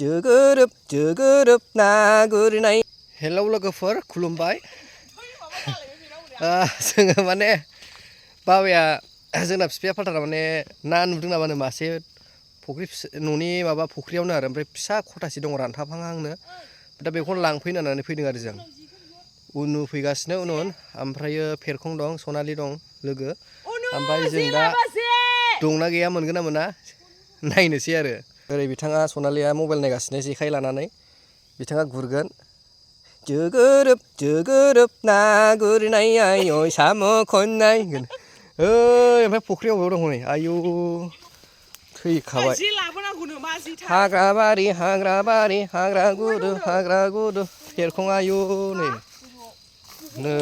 जोगोरोब ना गुरनाय हेलौ लोगोफोर खुलुमबाय जोङो माने बाबाया जोंना बिफाया फाल्टारा माने ना नुदों नामानो मासे फुख्रि न'नि माबा फुख्रियावनो आरो ओमफ्राय फिसा खथासे दङ रानथाबहांहांनो दा बेखौनो लांफैनो होननानै फैदों आरो जों उनु फैगासिनो उन ओमफ्रायो फेरखं दं सनालि दं लोगो ओमफ्राय जों दा दंना गैया मोनगोन ना मोना नायनोसै आरो ओरै बिथाङा सनालिया मबाइल नायगासिनो जेखाइ लानानै बिथाङा गुरगोन जोगोरोब ना गुरनाय आयै साम' खननाय ओमफ्राय फुख्रियाव बबेयाव दं हनै आयु थैखाबाय हाग्रा बारि हाग्रा गुदु फेरखं आयु नै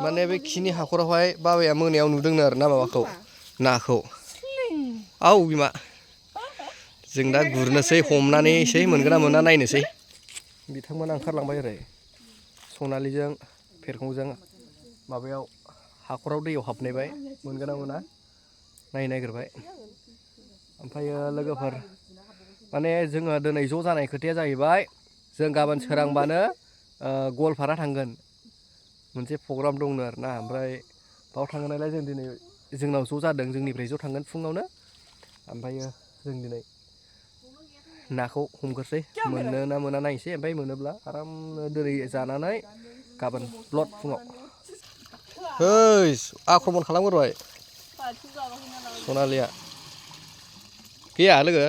माने बे खिनि हाखरावहाय बाबाया मोनायाव नुदोंनो आरो ना माबाखौ नाखौ औ बिमा जों दा गुरनोसै हमनानैसै मोनगोन ना मोना नायनोसै बिथांमोना ओंखारलांबाय ओरै सनालिजों फेरखंजों माबायाव हाखराव दैयाव हाबनायबाय मोनगोन ना मोना नायनो नागिरबाय ओमफ्रायो लोगोफोर माने जोङो दिनै ज' जानाय खोथाया जाहैबाय जों गाबोन सोरांबानो गवालपारा थांगोन मोनसे प्रग्राम दंनो आरोना ओमफ्राय बाव थांगोन नालाय जों दिनै जोंनाव ज' जादों जोंनिफ्राय ज' थांगोन फुङावनो ओमफ्रायो जों दिनै नाखौ हमग्रोसै मोनो ना मोना नायनोसै ओमफ्राय मोनोब्ला आरामनो दिनै जानानै गाबोन ब्लड फुङाव आक्रमन खालामग्रोबाय सनालिया गैया लोगो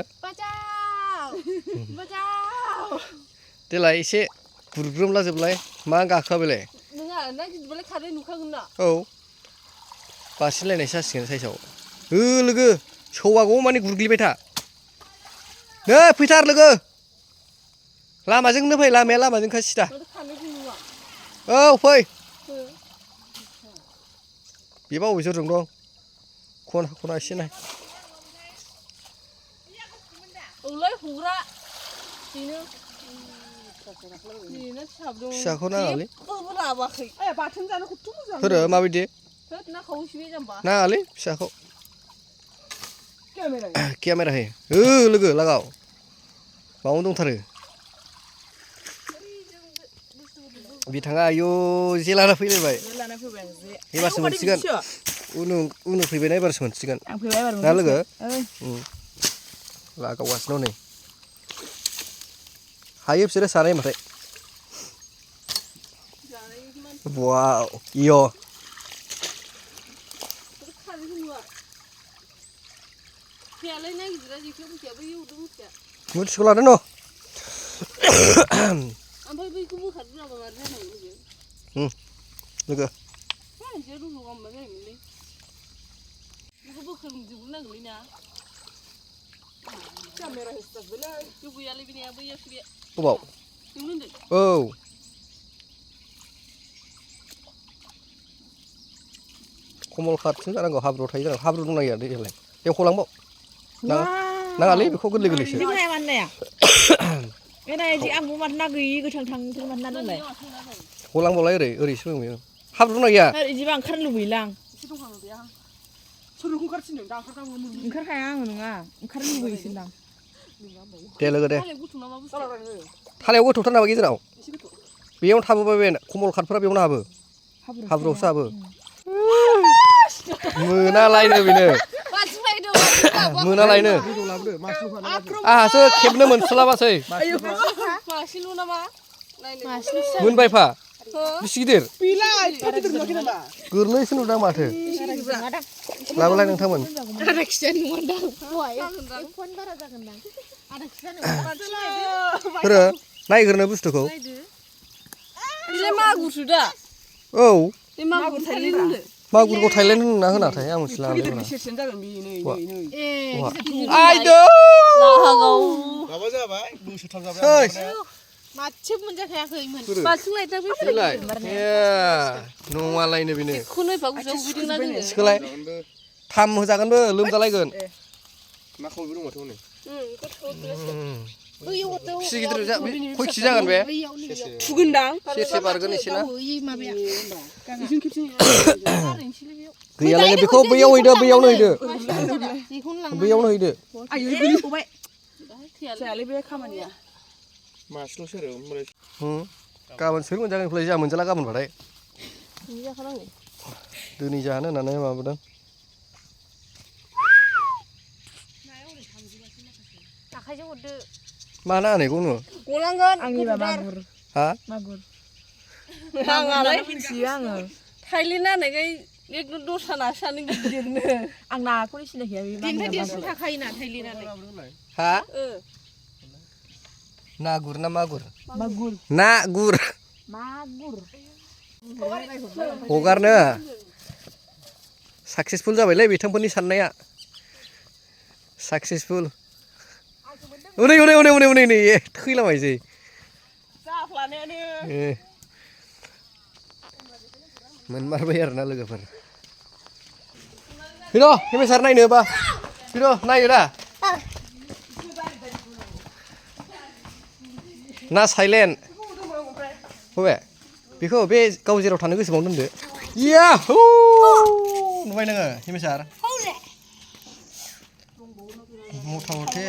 देलाय एसे गुरग्रोमला जोबलाय मा गाखोआ बेलाय औ बासिलायनायसो जासिगोन साइसआव लोगो सौवागौ माने गुरग्लिबाय था नै फैथार लोगो लामाजोंनो फै लामाया लामाजोंखा सिदा औ फै बेबा बबे जरजों दं खना एसे नाय फिसाखौ नाङालै फोरो माबायदि नाङालै फिसाखौ केमेरा हो लोगो लागाव बावनो दंथारो बिथाङा आयु जे लाना फैलायबाय एबारसो मोनसिगोन उनु फैबायना एबारसो मोनसिगोन ना लोगो लागावगासिनो नै हायो बिसोरो सानै होनबाथाय वाव इय मुथिखौ लादो न' लोगो अबाव औ कमल काटसो जानांगौ हाब्रुआव थायो जानांगौ हाब्रु दंना गैया दैयालाय बेयाव हलांबाव नाङालै बेखौ गोरलै गोरलैसो हलांबावलाय ओरैसो दं बेयो हाब्रु दंना गैया इदिबा ओंखारनो लुबैलां ओंखारखाया आङो नङा ओंखारनो लुबैयोसोदां दे लोगो दे थालायाव गोथौथार नामा गेजेराव बेयावनो थाबोबाय बे कमल काटफोरा बेयावनो हाबो हाब्रुआवसो हाबो मोनालायनो बेनो मोनालायनो आंहासो खेबनो मोनस्लाबासै मोनबायफा बिसि गिदिर गोरलैसो नुदां माथो लाबोलाय नोंथांमोन नायग्रोनो बुस्थुखौ औ मागुरखौ थाइलेण्ड होनना होनाथाय आं मिथिला मासेबो मोनजाखायाखैमोन नङालायनो बेनो सिखोलाय थाम होजागोनबो लोमजालायगोन फिसि गिदिर खय केजि जागोन बे सेरसे बारगोन एसे ना गैयालायनो बेखौ बैयाव हैदो बैयावनो हैदो जायालै बे खामानिया मासेल'सो आरो ओमफ्राय गाबोन सोर मोनजागोन ओमफ्राय जोंहा मोनजाला गाबोनबाथाय बिदि जाखानांगौ दिनै जानो होननानै माबादों आखाइजों हरदो मानो हानायखौनो गनांगोन आंनिबा मागुर हा मागुर आंलाय मिथियो आङो थाइलेण्ड हानायखाय एकदम दस्रा नासो सानो गिदिरनो आं नाखौनो सिनायखाया बे बेनिफ्राय देरसिन थाखायोना थाइलेण्डआलाय हा ना गुर ना मागुर मागुर ना गुर मागुर हगारनो साक्सेसफुल जाबायलै बिथांफोरनि साननाया साक्सेसफुल उनै उनै उनै उनै उनै नै थैलाबायसै जाफ्लानायानो मोनमारबाय आरोना लोगोफोर फैद' हेमेसार नायनो बा फैद' नायनो दा ना साइलेन्ड बबे बेखौ बे गाव जेराव थानो गोसो बावनो दोनदो याहु नुबाय नोङो हेमेसार मथा मथे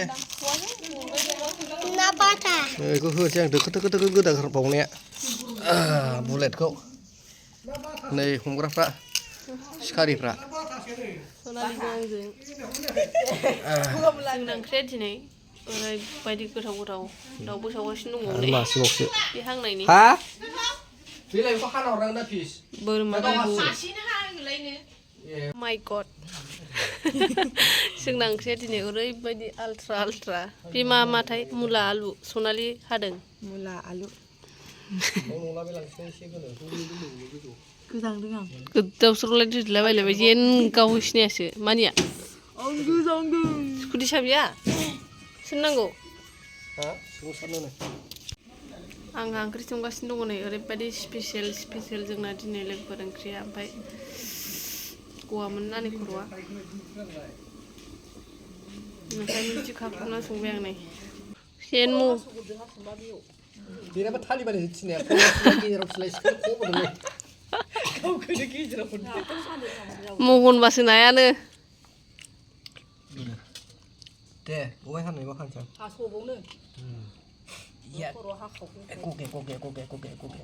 बेखौ होसै आं दोखो दोखो दोखो गोदाबावनाया बुलेटखौ नै हमग्राफ्रा सिखारिफ्रा सनालिजों आंजों जोंना ओंख्रिया दिनै ओरैबायदि गोथाव गोथाव दाउबो सावगासिनो दंबावो मासेबावसो बे हांनायनि हा बेलाय बेखौ हाना हरनांगोन ना फिस बोरमा बिबु माइ गड जोंना ओंख्रिया दिनै ओरैबायदि आल्ट्रा आल्ट्रा बे माथाय मुला आलु सनालि हादों मुला आलु गोदावस्रलाय दुदलाबायलायबाय जेन गावो सिनायासो मानिया स्कुटि साबिया सोरनांगौ आंहा ओंख्रि संगासिनो दङ नै ओरैबायदि स्पेसियेल जोंना दिनै लोगोफोर ओंख्रिया ओमफ्राय गवामोन नानि खर'आ ओंखायनो बिदि खालामना संबाय आं नै सेन मु बेनाबो थालिबानो थिनाया गेजेराव थिलाय सिखार खबोदोंलै महनबासो नायानो दे बहाय हानायबा हानसां हास'बावनो गगे गगे गगे गगे गगे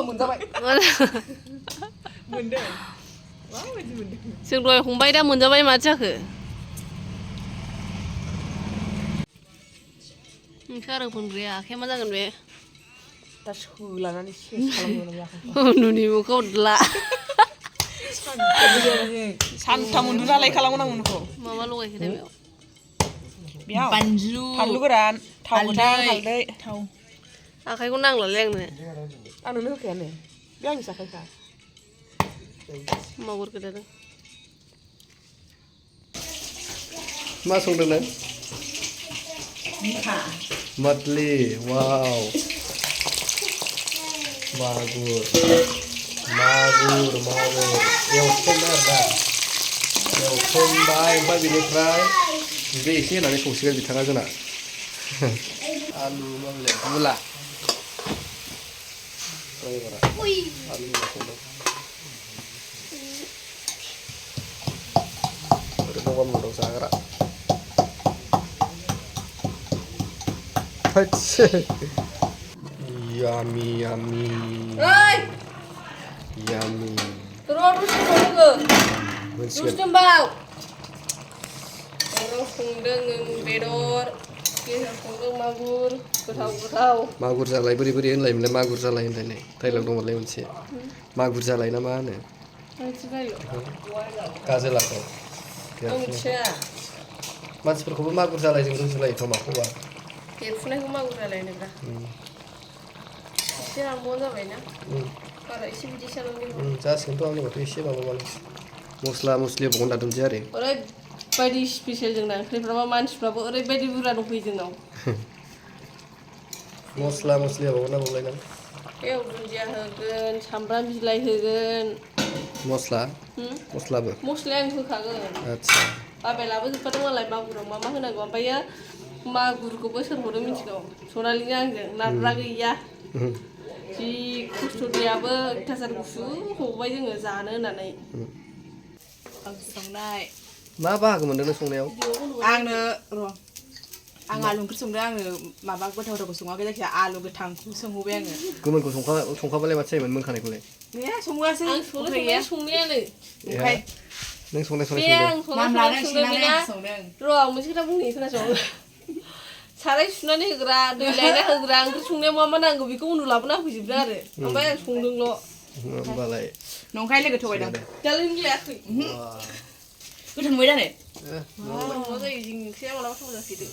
मोनजाबाय मोनदों माबायदि मोनदों जों दहाय हमबाय दा मोनजाबाय माथो जाखो नोंसो आरो फोनग्राया आखाइया मा जागोन बे दा सोलानानै सेस खालामगोन बे आखाइखौ नुनि मोखाङाव अदला सानथाम उन्दुनालाय खालामनांगौ नोंखौ माबा लगायखो दा बेयाव बानलु फानलु गोरान थाव गोथां हालदै थाव आखाइखौ नांलालै आंनो आं नोंनो होखायानो बे आंनि आखाइखा मागुर गोदादों मा संदों नों मछली वाव मागुर मागुर मागुर एवथ्रमबाय आरोना एवथ्रमबाय ओमफ्राय बेनिफ्राय बे एसे होनानै संसिगोन बिथाङा जोंना आलु माबे मुला आलु मुला संदों ओरै गगा मोनदों जाग्रा Yummy, yummy. ओइ Yummy. र' दसे संनांगौ मोनसिगोन दसे दोनबाव संदों बेदर गेजेराव संदों मागुर गोथाव मागुर जालाय बोरै बोरै होनलायोमोनलाय मागुर जालाय होनलायनाय डाइलग दंमोनलाय मोनसे मागुर जालाय ना मा होनो गाजोलाखौ आं मिथिया मानसिफोरखौबो मागुर जालायजों रुजुलायो खोमाखौबा देरफुनायखौ मागुर जालायनोब्रा एसे रानबानो जाबायना बारा एसे बिदि सानांगौ जासिगोनथ' आंनिबाथ' एसे माबाबानो मस्ला मस्लि होबावगोन दा दुन्दिया आरि ओरैबायदि स्पेसियेल जोंना ओंख्रिफ्राबो मानसिफ्राबो ओरैबायदि बुरजा दंफैयो जोंनाव मस्ला मस्लि होबावगोन ना बावलाय नों बेयाव दुन्दिया होगोन सामब्राम बिलाइ होगोन मस्ला मस्लाबो मस्लाया आं होखागोन आदसा बाबाया लाबोजोबखादों मालाय मागुराव मा मा होनांगौ ओमफ्रायो मागुरखौबो सोर हरो मिथिगौ सनालिजों आंजों नार्रा गैया जि खस्थ' दैयाबो अयथासार गुसु हबाय जोङो जानो होननानै आं संनाय मा बाहागो मोनदों नों संनायाव आंनो र' आं आलु ओंख्रि संदों आङो माबा गोथाव गोथावखौ सङाखै जायखिजाया आलु गोथांखौ संहोबाय आङो गोमोनखौ संखाबालाय माथो जायोमोन मोनखानायखौलाय ने संगासै आं संनाय संनायानो ओमफ्राय नों संनाय बे संदों आं नाम संनाय लादों बेना संदों र' आं मोनसे खोथा बुंनि खोनासं साराय सुनानै होग्रा दै लायना होग्रा ओंख्रि संनायाव मा मा नांगौ बेखौ उनाव लाबोना होफैजोबदों आरो ओमफ्राय आं संदोंल' होमबालाय नंखाय लोगो थगायदों दालाय नों लायाखै गोथाव नुबाय दा नै मा जायो जोंनि ओंख्रिया मालाबा थाव जाफेरदों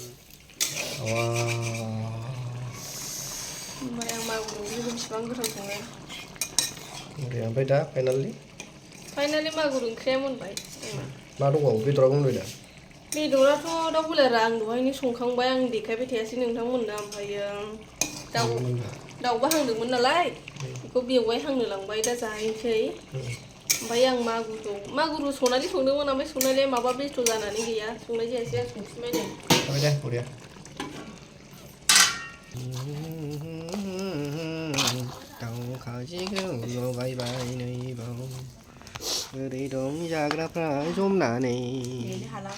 ओमफ्राय आं मागुर ओंख्रिखौ बेसिबां गोथाव सङो ओमफ्राय दा फाइनालि मागुर ओंख्रिया मोनबाय मा दंबावो बेदराबो मोनबाय दा बेदराथ' दाउ बयलारा आं दहायनो संखांबाय आं देखायबाय थायासै नोंथांमोननो ओमफ्रायो दाउबो हांदोंमोन नालाय बेखौ बेवाय हांनो लांबाय दा जाहैनोसै ओमफ्राय आं मागुरखौ सनालि संदोंमोन ओमफ्राय सनालिया माबा बेस्थ' जानानै गैया संनाय जायासै आं संफिनबाय नै जाबाय दे बरिया दाउ खाजिखौ लगायबाय नै बाव ओरै दं जाग्राफ्रा जमनानै हाला